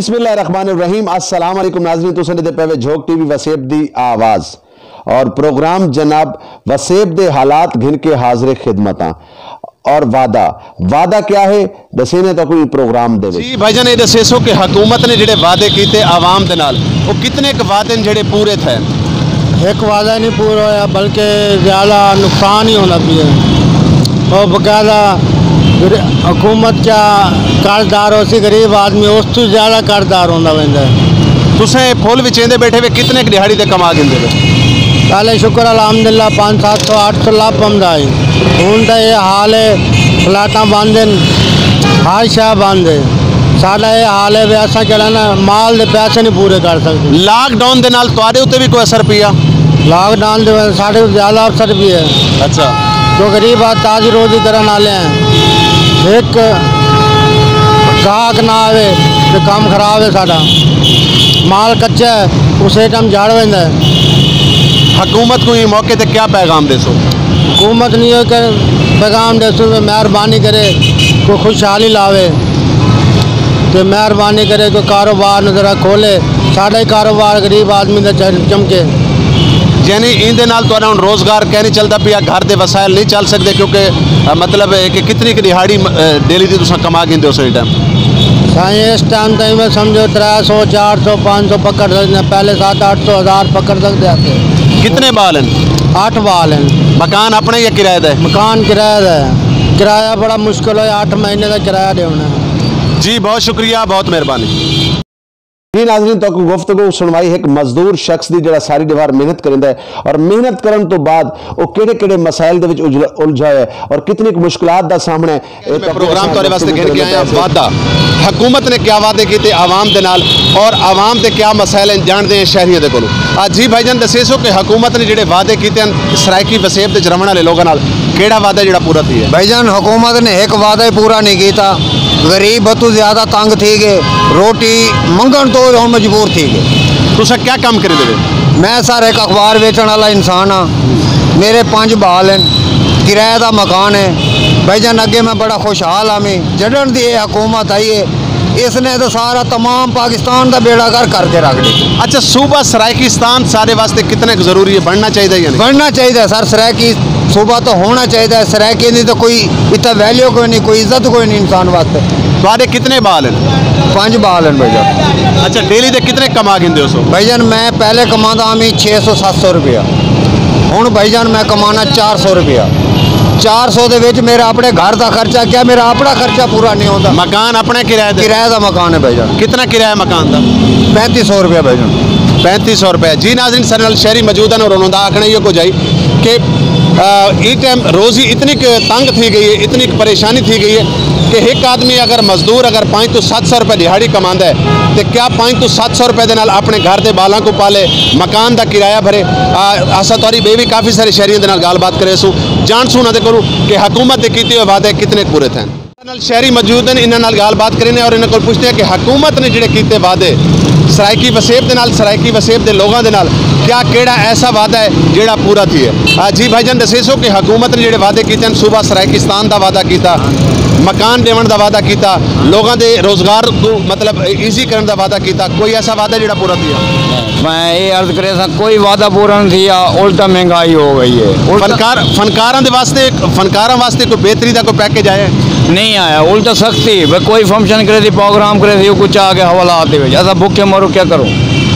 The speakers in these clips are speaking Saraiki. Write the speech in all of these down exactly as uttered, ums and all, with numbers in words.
بسم اللہ الرحمن الرحیم۔ السلام علیکم ناظرین، تساں ݙیہدے پئے وے جھوک ٹی وی وسیب دی آواز اور پروگرام جناب وسیب دے حالات گھن کے حاضر خدمتاں۔ اور وعدہ، وعدہ کیا ہے؟ ݙسینے تاں کوئی پروگرام دے وچ۔ جی بھائی جان، اے ݙسیسو کہ حکومت نے جڑے وعدے کیتے عوام دے نال، او کتنے ک وعدے نے جڑے پورے تھئے؟ ہک وعدہ نہیں پورا ہویا، بلکہ زیادہ نقصان ہی ہوندا پیا ہے۔ اور باقاعدہ گر-، حکومت کیا قرض دار ہوسی، غریب آدمی اس تو زیادہ قرض دار ہوندا ویندا ہے۔ تساں اے پھل وچیندے بیٹھے وے، کتنے ک ݙیہاڑی تے کما گھندے وے؟ پہلے شکر الحمدللہ پانچ سات سو، اٹھ سو لب پمدا ہے۔ ہن تاں اے حال ہے، فلیٹاں بند ہن، ہر شے بند ہے۔ ساݙا اے حال ہے وے اساں جڑا نا مال دے پیسے نہیں پورے کر سکدے۔ لاک ڈاؤن دے نال تہاݙے اُتے وی کوئی اثر پیا؟ لاک ڈاؤن دے وجہ ساݙے زیادہ اثر پیا ہے۔ اچھا۔ جو غریب آ تازی روزی کرݨ والے ہیں، ہک گاہک نہ آوے تے کم خراب ہے ساݙا۔ مال کچا ہے، اسے ٹائم جھڑ ویندا ہے۔ حکومت کوں ایں موقع تے کیا پیغام ݙیسو؟ حکومت نہیں ہے کہ پیغام ݙیسو کہ مہربانی کرے کوئی خوشحالی لاوے تے مہربانی کرے کوئی کاروبار نہ ذرا کھولے، ساݙا ہی کاروبار غریب آدمی دا چ-، چمکے۔ یعنی ایندے نال تہاݙا ہݨ روزگار کہیں نہیں چلدا پیا، گھر دے وسائل نہیں چل سڳدے، کیونکہ، آ، مطلب ہے کہ کتنی ک ݙیہاڑی، آ، ڈیلی دی تساں کما گھندے ہو سویں ٹائم؟ سائیں، اس ٹائم تائیں میں سمجھو ترے سو، چار سو، پانچ سو پکڑ سڳدے ہیں، پہلے ست اٹھ سو، ہزار پکڑ سڳدے ہاسے۔ کتنے ٻال ہن؟ اٹھ ٻال ہن۔ مکان اپݨا یا کرائے دا ہے؟ مکان کرائے دا ہے، کرایہ بڑا مشکل ہویا، اٹھ مہینے دا کرایہ ݙیوݨا ہے۔ جی بہت شکریہ، بہت مہربانی۔ جی ناظرین، تہاکوں گفتگو سݨوائی ہک مزدور شخص دی جڑا ساری ݙیہاڑ محنت کریندا ہے اور محنت کرݨ توں بعد او کیڑھے کیڑھے مسائل دے وچ اجل-، الجھا ہویا ہے اور کتنی ک مشکلات دا سامݨا ہے۔ اے میں پروگرام تہاݙے واسطے گھن کے آیا ہاں وعدہ۔ حکومت نے کیا وعدے کیتے عوام دے نال اور عوام دے کیا مسائل ہیں، جاݨدے ہیں شہریاں دے کولوں۔ آ، جی بھائی جان، ݙسیسو کہ حکومت نے جڑے وعدے کیتے ہیں سرائیکی وسیب دے وچ رہوݨ والے لوگاں نال، کیڑھا وعدہ جڑا پورا تھیا ہے؟ بھائی جان، حکومت نے ہک وعدہ ہی پورا نہیں کیتا۔ غریب اتوں زیادہ تنگ تھی ڳئے، روٹی منگݨ توں ہݨ مجبور تھی ڳئے۔ تساں کیا کم کریندے وے؟ میں سر ہک اخبار ویچݨ والا انسان ہاں۔ میرے پنج ٻال ہن، کرائے دا مکان ہے۔ بھائی جان، اڳے میں بڑا خوشحال ہامی، جݙݨ دی اے حکومت آئی ہے، اس نے تو سارا تمام پاکستان دا بیڑا غرق کر کے رکھ ݙتا۔ اچھا، صوبہ سرائیکستان ساݙے واسطے کتنے ک ضروری ہے، بݨنا چاہیدا یا نہیں؟ بݨنا چاہیدا ہے سر، سرائیکی صوبہ تو ہونا چاہیدا ہے، سرائیکی دی تو کوئی اتنا ویلیو کوئی نہیں، کوئی عزت کوئی نہیں انسان واسطے۔ تہاݙے کتنے ٻال ہن؟ پنج ٻال ہن بھائی جان۔ اچھا، ڈیلی دے کتنے کما گھندے ہو سو؟ بھائی جان، میں پہلے کماندا ہامی چھ سو ست سو روپیہ، ہݨ بھائی جان میں کمانا چار سو روپیہ۔ چار سو دے وچ میرا اپݨے گھر دا خرچہ کیا، میرا اپݨا خرچہ پورا نہیں ہوندا۔ مکان اپݨا کرایہ تے؟ کرایہ دا مکان ہے بھائی جان۔ کتنا کرایہ مکان دا؟ پینتی سو روپیہ بھائی جان۔ پینتی سو روپیہ۔ جی ناظرین، ساݙے نال شہری موجود ہن اور انہاں دا آکھݨا ایہو کجھ ہئی کہ، آ، ایں ٹائم روزی اتنی ک تنگ تھی ڳئی ہے، اتنی ک پریشانی تھی ڳئی ہے کہ ہک آدمی اگر مزدور اگر پنج توں ست سو روپے ݙیہاڑی کماندا ہے تے کیا پنج توں ست سو روپے دے نال اپݨے گھر دے ٻالاں کوں پالے، مکان دا کرایہ بھرے؟ آ، اساں تہاݙی ٻئے وی کافی سارے شہریاں دے نال ڳالھ بات کریسوں، ڄاݨسوں انہاں دے کولوں کہ حکومت دے کیتے ہوئے وعدے کتنے ک پورے تھئن۔ نال شہری موجود ہن، انہاں نال ڳالھ بات کرینے اور انہاں کول پچھدے ہیں کہ حکومت نے جڑے کیتے وعدے سرائیکی وسیب دے نال، سرائیکی وسیب دے لوگاں دے نال، کیا کیڑا ایسا وعدہ ہے جڑا پورا تھیے؟ آ، جی بھائی جان، ݙسیسو کہ حکومت نے جڑے وعدے کیتے ہیں، صوبہ سرائیکستان دا وعدہ کیتا، مکان ݙیوݨ دا وعدہ کیتا، لوگاں دے روزگار کوں مطلب ایزی کرݨ دا وعدہ کیتا، کوئی ایسا وعدہ جڑا پورا تھیا؟ میں اے عرض کریساں، کوئی وعدہ پورا نہ تھیا، الٹا مہنگائی ہو ڳئی ہے۔ الٹا فنکار، فنکاراں دے واسطے، فنکاراں واسطے کوئی بہتری دا کوئی پیکج آیا ہے؟ نہیں آیا، الٹا سختی، بھئی کوئی فنکشن کریسی، پروگرام کریسی، او کوں چا کے حوالات دے وچ، اساں بھکھے مروں کیا کروں؟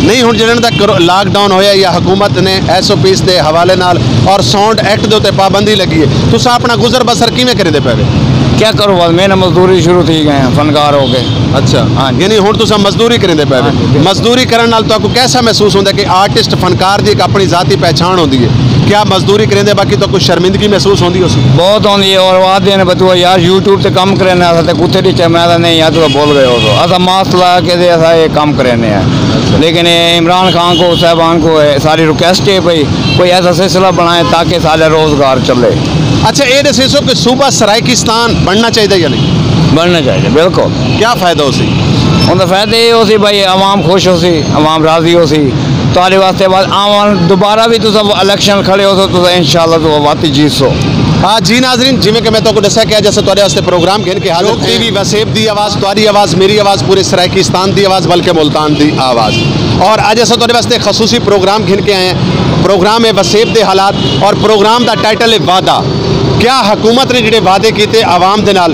نہیں، ہݨ جنہاں دا کرو-، لاک ڈاؤن ہویا یا حکومت نے ایس او پیز دے حوالے نال اور ساؤنڈ ایکٹ دے اُتے پابندی لڳی ہے، تساں اپݨا گزر بسر کیویں کریندے پئے وے؟ کیا کروں، بس محنت مزدوری شروع تھی ڳئے ہیں، فنکار ہو کے۔ اچھا۔ ہاں جی۔ یعنی ہݨ تساں مزدوری کریندے پئے وے۔ ہاں جی، بالکل۔ مزدوری کرݨ نال تہاکوں کیسا محسوس ہوندا ہے کہ آرٹسٹ، فنکار دی ہک اپݨی ذاتی پہچان ہوندی ہے؟ کیا مزدوری کریندے باقی تہاکوں شرمندگی محسوس ہوندی ہوسی؟ بہت ہوندی ہے، اور آہدے نے بتو یار یوٹیوب تے کم کریندے، اساں تے کتھے ݙٹھے؟ میں آہدا نہیں یار، تساں بھل ڳئے ہو، اساں ماسک لا کے تے اساں اے کم کریندے ہیں۔ اچھا۔ لیکن اے عمران خان کوں، صاحبان کوں، اے ساری ریکویسٹ ہے بھئی کوئی ایسا سلسلہ بݨائے تاکہ ساݙا روزگار چلے۔ اچھا، اے ݙسیسو کہ صوبہ سرائیکستان بݨنا چاہیدا یا نہیں؟ بݨنا چاہیدا، بالکل۔ کیا فائدہ ہوسی؟ اوندا فائدہ اے ہوسی بھائی عوام خوش ہوسی، عوام راضی ہوسی، تہاݙے واسطے آواز آوݨ، دوبارہ وی تساں الیکشن کھڑے ہوسو، تساں انشاءاللہ تساں وت جیتسو۔ ہاں جی ناظرین، جیویں کہ میں تہاکوں ݙسیا کہ اج اساں تہاݙے واسطے پروگرام گھن کے حاضر لوک ہیں۔ ٹی وی وسیب دی آواز، تہاݙی آواز، میری آواز، پورے سرائیکستان دی آواز، بلکہ ملتان دی آواز۔ اور اج اساں تہاݙے واسطے خصوصی پروگرام گھن کے آئے ہیں۔ پروگرام ہے وسیب دے حالات اور پروگرام دا ٹائٹل ہے وعدہ۔ کیا حکومت نے جڑے وعدے کیتے عوام دے نال،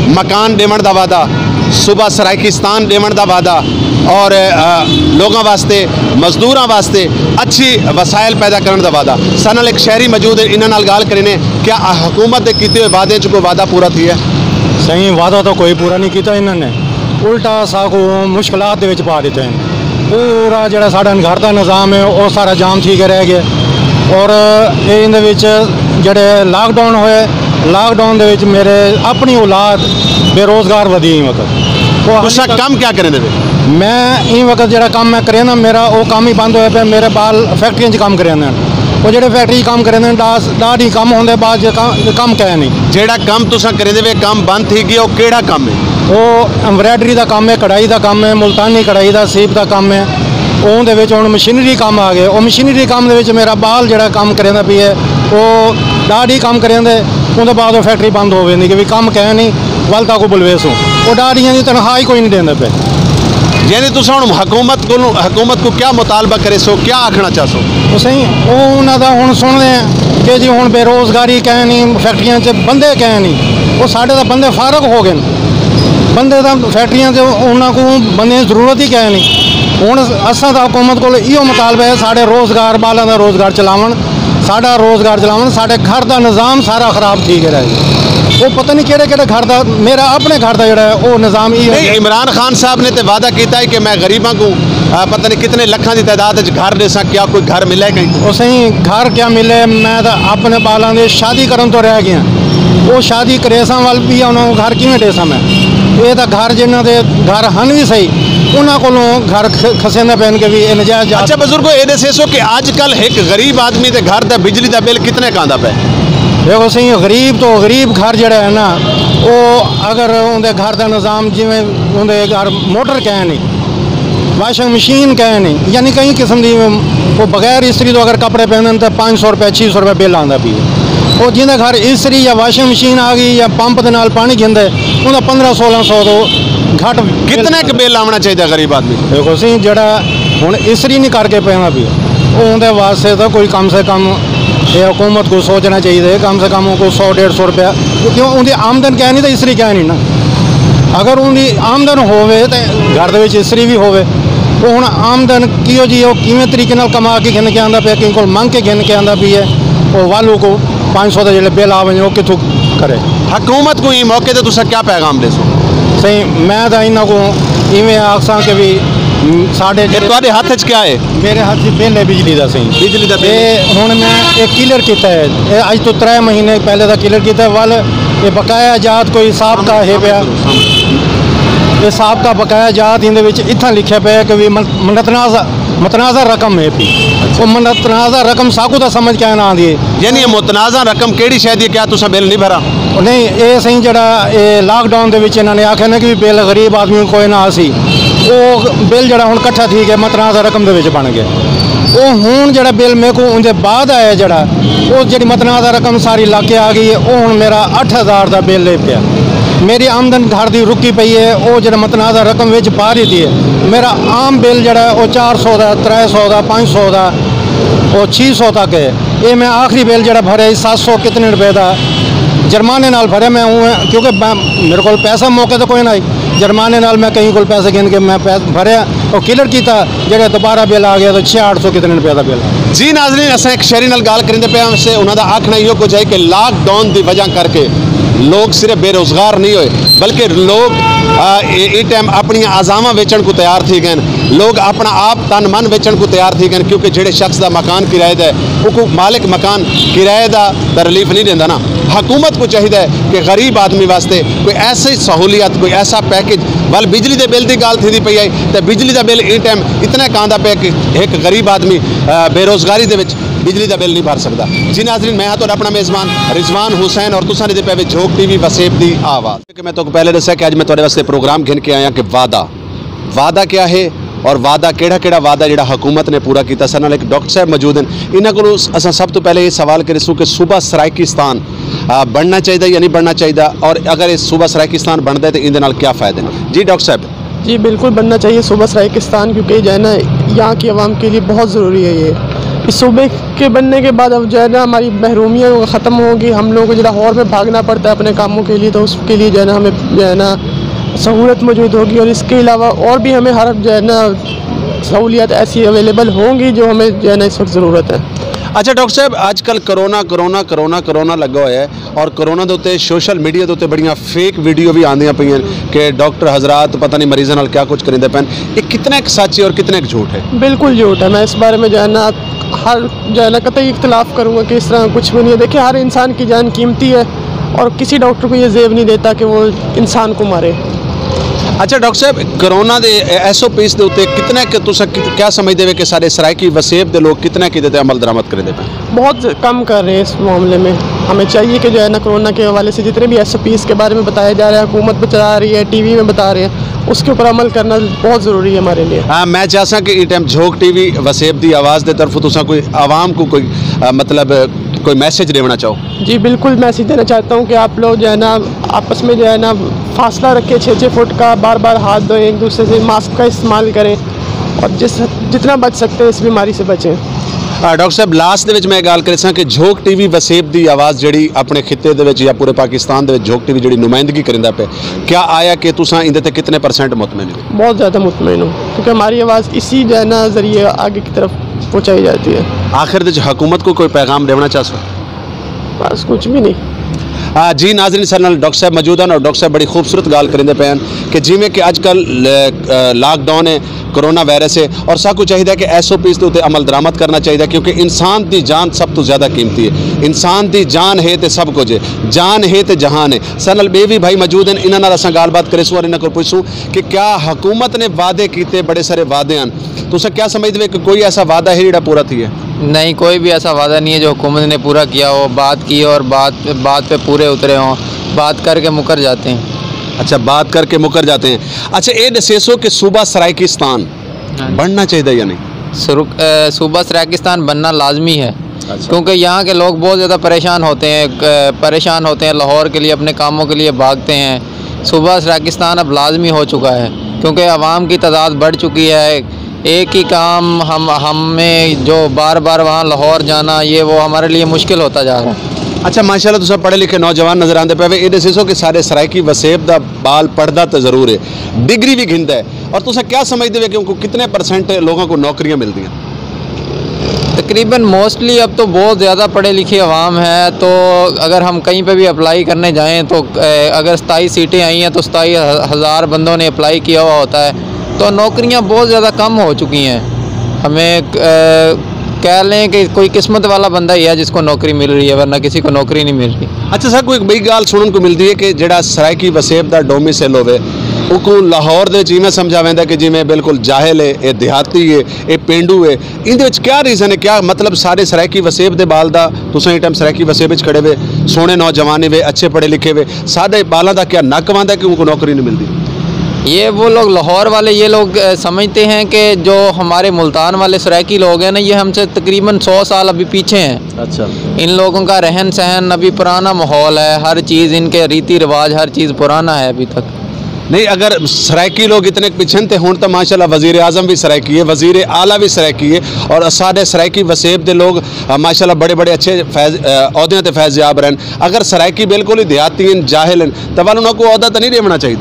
مکان ݙیوݨ دا وعدہ، صوبہ سرائیکستان ݙیوݨ دا وعدہ، اور، آ، لوگاں واسطے، مزدوراں واسطے اچھی وسائل پیدا کرݨ دا وعدہ۔ ساݙے نال ہک شہری موجود ہے، انہاں نال ڳالھ کرینے، کیا حکومت دے کیتے ہوئے وعدے چ کوئی وعدہ پورا تھیا ہے؟ سائیں، وعدہ تاں کوئی پورا نہیں کیتا انہاں نے، الٹا ساکوں مشکلات دے وچ پا ݙتے ہیں۔ پورا جڑا ساݙا گھر دا نظام ہے، او سارا جام تھی کے رہ ڳئے۔ اور اے ایندے وچ جڑے لاک ڈاؤن ہوئے، لاک ڈاؤن دے وچ میرے اپݨی اولاد بے روزگار ودی ایں وقت۔ او تساں کم کیا کریندے پئے؟ میں ایں وقت جڑا کم میں کریندا، میرا او کم ہی بند ہویا پیا۔ میرے ٻال فیکٹریاں چ کم کریندے ہن۔ او جڑے فیکٹری چ کم کریندے ہن، ݙاہ، ݙاہ ݙینھ کم ہوندے، بعد چ کم، کم کائے نہیں۔ جیڑھا کم تساں کریندے پئے، کم بند تھی ڳیا، او کیڑھا کم ہے؟ او ایمبرائڈری دا کم ہے، کڑھائی دا کم ہے، ملتانی کڑھائی دا، سیپ دا کم ہے۔ اون دے وچ ہݨ مشینری کم آ ڳئے۔ او مشینری کم دے وچ میرا ٻال جڑا کم کریندا پیا ہے، او ݙاہ ݙینھ کم کریندے، اون دے بعد او فیکٹری بند ہو ویندی کہ وی کم کائے نہیں، ول تاکوں بلویسوں۔ او ݙاہ ݙینہاں دی تنخواہ ہی کوئی نہیں ݙیندا پیا۔ یعنی تساں ہݨ حکومت کولوں، حکومت کوں کیا مطالبہ کریسو، کیا آکھݨا چاہسو؟ او سائیں، او انہاں دا ہݨ سݨدے ہیں کہ جی ہݨ بے روزگاری کائے نہیں، فیکٹریاں چ بندے کائے نہیں۔ او ساݙے تاں بندے فارغ ہو ڳئے۔ بندے تاں فیکٹریاں چ انہاں کوں بندیاں دی ضرورت ہی کائے نہیں۔ ہݨ اساں تاں حکومت کول ایہو مطالبہ ہے، ساݙے روزگار، ٻالاں دا روزگار چلاوݨ، ساݙا روزگار چلاوݨ، ساݙے گھر دا نظام سارا خراب تھی کے رہ ڳیا۔ او پتہ نہیں کیڑھے کیڑھے گھر دا، میرا اپݨے گھر دا جڑا ہے، او نظام ایہو نہیں، ہے۔ عمران خان صاحب نے تے وعدہ کیتا ہے کہ میں غریباں کوں، آ، پتہ نہیں کتنے لکھاں دی تعداد وچ گھر ݙیساں، کیا کوئی گھر ملے کہیں؟ او سائیں، گھر کیا ملے؟ میں تاں اپݨے ٻالاں دے شادی کرݨ توں رہ ڳیا۔ او شادی کریساں ول وی انہاں کوں گھر کیویں ݙیساں میں؟ اے تاں گھر جنہاں دے گھر ہن وی صحیح، انہاں کولوں گھر کھ-، کھسیندے پئن کہ وی اے ناجائز جا۔ اچھا بزرگو، اے ݙسیسو کہ اڄ کل ہک غریب آدمی دے گھر دا بجلی دا بل کتنے ک آندا پئے؟ ݙیکھو سائیں، غریب توں غریب گھر جڑا ہے نا، او اگر اوندے گھر دا نظام جیویں اوندے گھر موٹر کائے نہیں، واشنگ مشین کائے نہیں، یعنی کہیں قسم دی، او بغیر استری توں اگر کپڑے پہنن تاں پنج سو روپے، چھ سو روپے بل آندا پیا۔ او جیندا گھر استری یا واشنگ مشین آ ڳئی یا پمپ دے نال پاݨی گھندے، اوندا پندرہ سولہ سو توں گھٹ بل کتنے ک بل آوݨا چاہیدا غریب آدمی؟ ݙیکھو سائیں، جڑا ہݨ استری نہیں کر کے پیندا پیا، او اوندے واسطے تاں کوئی کم سے کم اے حکومت کوں سوچݨا چاہیدا ہے، کم سے کم اوکوں سو ݙیڑھ سو روپیہ، کیوں اوندی آمدن کائے نہیں تاں استری کائے نہیں نا۔ اگر اوندی آمدن ہووے تے گھر دے وچ استری وی ہووے، او ہݨ آمدن کیہو جی، او کیویں طریقے نال کما کے گھن کے آندا پیا، کہیں کول منگ کے گھن کے آندا پیا ہے، او ول اوکوں پنج سو دا جیڑھا بل آ ونڄے، او کتھوں کرے؟ حکومت کوں ایں موقع تے تساں کیا پیغام ݙیسو؟ سائیں، میں تاں انہاں کوں ایویں آکھساں کہ وی، م، ساݙے اے جیڑھے تہاݙے ہتھ وچ کیا ہے؟ میرے ہتھ وچ بل ہے بجلی دا سائیں۔ بجلی دا بل۔ اے ہݨ میں اے کلیئر کیتا ہے۔ اے اڄ توں ترے مہینے پہلے دا کلیئر کیتا ہے۔ ول اے بقایا جات کوئی سابقہ ہے پیا۔ اے سابقہ بقایا جات ایندے وچ اتھاں لکھیا پیا ہے کہ وی من-، متنازع، متنازع رقم ہے پئی۔ او متنازع رقم ساکوں تاں سمجھ کائے نہ آندی ہے۔ یعنی اے متنازع رقم کیڑھی شے دی ہے؟ کیا تساں بل نہیں بھرا؟ نہیں، اے سائیں جیڑھا اے لاک ڈاؤن دے وچ انہاں نے آکھیا نا کہ بل غریب آدمی کوں کوئی نہ آسی، او بل جیڑھا ہݨ کٹھا تھی کے متنازع رقم دے وچ بݨ ڳئے۔ او ہݨ جیڑھا بل میکوں اوندے بعد آیا جیڑھا، او جیڑھی متنازع رقم ساری لڳ کے آ ڳئی ہے، او ہݨ میرا اٹھ ہزار دا بل ہے پیا۔ میری آمدن گھر دی رکی پئی ہے، او جیڑھا متنازع رقم وچ پا ݙتی ہے۔ میرا عام بل جیڑھا ہے او چار سو دا، ترے سو دا، پنج سو دا، او چھ سو تک ہے۔ اے میں آخری بل جیڑھا بھریا سی ست سو کتنے روپے دا، جرمانے نال بھریا میں ہوں، کیونکہ میں، میرے کول پیسہ موقع تے کوئی نہ ہئی، جرمانے نال میں کہیں کول پیسے گھن کے میں پے-، بھریا، او کلیئر کیتا، جیڑھا دوبارہ بل آ ڳیا تاں چھ اٹھ سو کتنے روپے دا بل۔ جی ناظرین، اساں ہک شہری نال ڳالھ کریندے پئے ہاں، سے انہاں دا آکھݨا ایہو کجھ ہے کہ لاک ڈاؤن دی وجہ کر کے لوگ صرف بے روزگار نہیں ہوئے، بلکہ لوگ، آ، اے-، ایں ٹائم اپݨیاں اعضاواں ویچݨ کوں تیار تھی ڳئے ہن۔ لوگ اپݨا آپ تن من ویچݨ کوں تیار تھی ڳئے ہن، کیونکہ جیڑھے شخص دا مکان کرائے دا ہے، اوکوں مالک مکان کرائے دا تاں ریلیف نہیں ݙیندا نا۔ حکومت کوں چاہیدا ہے کہ غریب آدمی واسطے کوئی ایسی سہولیت، کوئی ایسا پیکج، ول بجلی دے بل دی ڳالھ تھیندی پئی ہے، تے بجلی دا بل ایں ٹائم اتنا ک آندا پیا کہ ہک غریب آدمی، آ، بے روزگاری دے وچ بجلی دا بل نہیں بھر سڳدا۔ جی ناظرین، میں ہاں تہاݙا اپݨا میزبان رضوان حسین اور تساں ݙیہدے پئے وے جھوک ٹی وی وسیب دی آواز۔ کہ میں تہاکوں پہلے ݙسیا کہ اڄ میں تہاݙے واسطے پروگرام گھن کے آیا کہ وعدہ۔ وعدہ کیا ہے؟ اور وعدہ کیڑا کیڑا وعدہ جڑا حکومت نے پورا کیتا؟ سر نال ایک ڈاکٹر صاحب موجود ہیں، انہاں کولوں اساں سب تو پہلے یہ سوال کریسوں کہ صوبہ سرائیکستان آ، بننا چاہیے یا نہیں بننا چاہیے؟ اور اگر یہ صوبہ سرائیکستان بنتا ہے تو ان دے نال کیا فائدے ہیں؟ جی ڈاکٹر صاحب۔ جی بالکل بننا چاہیے صوبہ سرائیکستان، کیونکہ جو ہے نا یہاں کی عوام کے لیے بہت ضروری ہے یہ۔ اس صوبے کے بننے کے بعد اب جو ہے نا ہماری محرومیاں ختم ہوں گی، ہم لوگوں کو جو لاہور میں بھاگنا پڑتا ہے اپنے کاموں کے لیے، تو اس کے لیے جو ہے نا ہمیں جو ہے نا سہولت موجود ہوگی، اور اس کے علاوہ اور بھی ہمیں ہر جو ہے نا سہولیات ایسی اویلیبل ہوں گی جو ہمیں جو ہے نا اس وقت ضرورت ہے۔ اچھا ڈاکٹر صاحب، اج کل کرونا کرونا کرونا کرونا لگا ہوا ہے، اور کرونا دے اُتے، سوشل میڈیا دے اُتے بڑیاں فیک ویڈیو بھی آندیاں پئیاں کہ ڈاکٹر حضرات پتہ نہیں مریضاں نال کیا کچھ کریندے پئن۔ یہ کتنا ایک سچ ہے اور کتنا ایک جھوٹ ہے؟ بالکل جھوٹ ہے۔ میں اس بارے میں جو ہے نا ہر جو ہے نا قطعی اختلاف کروں گا کہ اس طرح کچھ بھی نہیں ہے۔ دیکھیں، ہر انسان کی جان قیمتی ہے اور کسی ڈاکٹر کو یہ زیب نہیں دیتا کہ وہ انسان کو مارے۔ اچھا ڈاکٹر صاحب، کرونا دے ایس او پیز دے اُتے کتنا کہ تساں کت-، کیا سمجھدے ہو کہ سارے سرائیکی وسیب دے لوگ کتنا کہ دے تے عمل درآمد کریندے پئن؟ بہت کم کر رہے ہیں اس معاملے میں۔ ہمیں چاہیے کہ جو ہے نا کرونا کے حوالے سے جتنے بھی ایس او پیز کے بارے میں بتایا جا رہا ہے، حکومت بتا رہی ہے، ٹی وی میں بتا رہے ہیں، اس کے اوپر عمل کرنا بہت ضروری ہے ہمارے لیے۔ ہاں، میں چاہساں کہ اے ٹائم جھوک ٹی وی وسیب دی آواز دے طرف تساں کوئی عوام کو کوئی، آ، مطلب، کوئی میسج ݙیوݨا چاہو؟ جی بالکل، میسج دینا چاہتا ہوں کہ آپ لوگ جو ہے نا آپس میں جو ہے نا فاصلہ رکھیں، چھ چھ فٹ کا، بار بار ہاتھ دھوئیں، ایک دوسرے سے ماسک کا استعمال کریں اور جس جتنا بچ سکتے ہیں اس بیماری سے بچیں۔ آ، ڈاکٹر صاحب، لاسٹ دے وچ میں ڳالھ کریساں کہ جھوک ٹی وی وسیب دی آواز جڑی اپݨے خطے دے وچ یا پورے پاکستان دے وچ جھوک ٹی وی جڑی نمائندگی کریندا پئے، کیا آیا کہ تساں ایندے تے کتنے پرسنٹ مطمئن ہو؟ بہت زیادہ مطمئن ہوں، کیونکہ ہماری آواز اسی جو ہے نا ذریعے آگے کی طرف پہنچائی جاتی ہے۔ آخر دے وچ حکومت کو کوئی پیغام ݙیوݨا چاہسو؟ بس کچھ بھی نہیں۔ آ، جی ناظرین، سارے نال ڈاکٹر صاحب موجود ہیں اور ڈاکٹر صاحب بڑی خوبصورت ڳالھ کریندے پئے ہیں کہ جیویں کہ اج کل ل-، آ، لاک ڈاؤن ہے، کرونا وائرس ہے، اور ساکوں چاہیدا ہے کہ ایس او پیز دے اُتے عمل درآمد کرنا چاہیدا ہے، کیونکہ انسان دی جان سب توں زیادہ قیمتی ہے۔ انسان دی جان ہے تے سب کچھ ہے، جان ہے تے جہان ہے۔ سارے نال ٻئے وی بھائی موجود ہیں، انہاں نال اساں ڳالھ بات کریسوں اور انہاں کول پچھسوں کہ کیا حکومت نے وعدے کیتے، بڑے سارے وعدے ہیں، تساں کیا سمجھدے ہو کہ کوئی ایسا وعدہ ہے جڑا پورا تھیا ہے؟ نہیں، کوئی بھی ایسا وعدہ نہیں ہے جو حکومت نے پورا کیا ہو، بات کی ہو اور بات، بات پہ پورے اترے ہوں، بات کر کے مکر جاتے ہیں۔ اچھا، بات کر کے مکر جاتے ہیں۔ اچھا، اے ݙسیسو کہ صوبہ سرائیکستان ہاں جی۔ بننا چاہیے یا نہیں؟ سرک-، اے، صوبہ سرائیکستان بننا لازمی ہے، اچھا۔ کیونکہ یہاں کے لوگ بہت زیادہ پریشان ہوتے ہیں، اے، پریشان ہوتے ہیں، لاہور کے لیے، اپنے کاموں کے لیے بھاگتے ہیں۔ صوبہ سرائیکستان اب لازمی ہو چکا ہے، کیونکہ عوام کی تعداد بڑھ چکی ہے۔ ایک ہی کام ہم، ہمیں جو بار بار وہاں لاہور جانا، یہ وہ ہمارے لیے مشکل ہوتا جا رہا ہے۔ اچھا، ماشاءاللہ، تساں پڑھے لکھے نوجوان نظر آندے پئے وے۔ اے ݙسیسو کہ سارے سرائیکی وسیب دا ٻال پڑھدا تے ضرور ہے، ڈگری بھی گھندا ہے، اور تساں کیا سمجھدے وے کہ ان کو کتنے پرسنٹ لوگوں کو نوکریاں ملدیاں؟ تقریباً موسٹلی اب تو بہت زیادہ پڑھے لکھے عوام ہے، تو اگر ہم کہیں پہ بھی اپلائی کرنے جائیں تو، اے، اگر ستائیس سیٹیں آئی ہیں تو ستائیس ہزار بندوں نے اپلائی کیا ہوا ہوتا ہے، تو نوکریاں بہت زیادہ کم ہو چکی ہیں۔ ہمیں، اے، کہہ لیں کہ کوئی قسمت والا بندہ ہی ہے جس کو نوکری مل رہی ہے، ورنہ کسی کو نوکری نہیں مل رہی۔ اچھا سر، کوئی ایک بئی ڳالھ سݨݨ کو ملدی ہے کہ جڑا سرائیکی وسیب دا ڈومیسائل ہووے، اوکوں لاہور دے وچ ایویں سمجھا ویندا کہ جیویں بالکل جاہل ہے، اے دیہاتی ہے، اے پینڈو ہے۔ ایندے وچ کیا ریزن ہے؟ کیا مطلب سارے سرائیکی وسیب دے ٻال دا، تساں ایں ٹائم سرائیکی وسیب وچ کھڑے وے، سوہݨے نوجوان وے، اچھے پڑھے لکھے وے، سارے ٻالاں دا کیا نک واندا ہے کہ اوکوں نوکری نہیں ملدی؟ یہ وہ لوگ، لاہور والے، یہ لوگ، اے، سمجھتے ہیں کہ جو ہمارے ملتان والے سرائیکی لوگ ہیں نا، یہ ہم سے تقریباً سو سال ابھی پیچھے ہیں۔ اچھا۔ ان لوگوں کا رہن سہن ابھی پرانا ماحول ہے، ہر چیز ان کے ریتی رواج، ہر چیز پرانا ہے ابھی تک۔ نہیں، اگر سرائیکی لوگ اتنے پچھن تھے، ہن تو ماشاءاللہ وزیر اعظم بھی سرائیکی ہے، وزیر اعلیٰ بھی سرائیکی ہے، اور سارے سرائیکی وسیب دے لوگ، آ، ماشاءاللہ بڑے بڑے اچھے فیض، آ، عہدیاں تے فیض یاب رہن۔ اگر سرائیکی بالکل ہی دیہاتی ہیں، جاہل ہیں، تو ول انہاں کو عہدہ تو نہیں دیونا چاہیے۔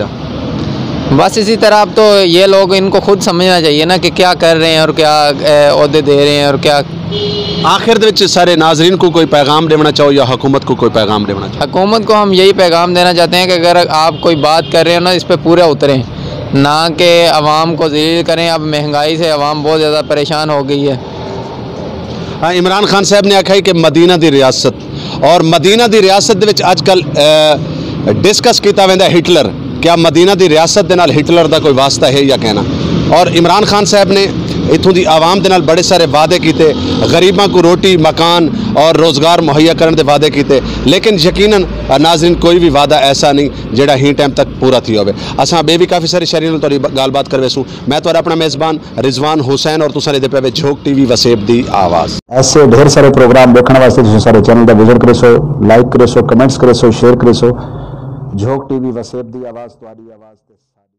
بس اسی طرح اب تو یہ لوگ، ان کو خود سمجھنا چاہیے نا کہ کیا کر رہے ہیں اور کیا، اے، عہدے دے رہے ہیں اور کیا۔ آخر دے وچ سارے ناظرین کو کوئی پیغام دیونا چاہو یا حکومت کو کوئی پیغام دیونا چاہو؟ حکومت کو ہم یہی پیغام دینا چاہتے ہیں کہ اگر آپ کوئی بات کر رہے ہو نا، اس پہ پورا اتریں، نہ کہ عوام کو ذلیل کریں۔ اب مہنگائی سے عوام بہت زیادہ پریشان ہو گئی ہے۔ ہاں، عمران خان صاحب نے آکھیا ہے کہ مدینہ دی ریاست، اور مدینہ دی ریاست دے وچ اج کل، اے، ڈسکس کیتا ویندا ہے ہٹلر۔ کیا مدینہ دی ریاست دے نال ہٹلر دا کوئی واسطہ ہے یا کہنا؟ اور عمران خان صاحب نے اتھوں دی عوام دے نال بڑے سارے وعدے کیتے، غریباں کو روٹی، مکان اور روزگار مہیا کرن دے وعدے کیتے، لیکن یقیناً ناظرین، کوئی بھی وعدہ ایسا نہیں جڑا ہی ٹائم تک پورا تھی ہوئے۔ اساں بے بھی کافی سارے شہریوں نال تہاڈی ب-، گال بات کرویسوں۔ میں تہاڈا اپنا میزبان رضوان حسین اور تساں ڈیدے پے وے جھوک ٹی وی وسیب دی آواز۔ ایسے ڈھیر سارے پروگرام ڈیکھن واسطے تساں سارے چینل دا وزٹ کریسو، لائک کریسو، کمنٹس کریسو، شیئر کریسو۔ جھوک ٹی وی وسیب دی آواز، تہاڈی آواز تے ساڈی۔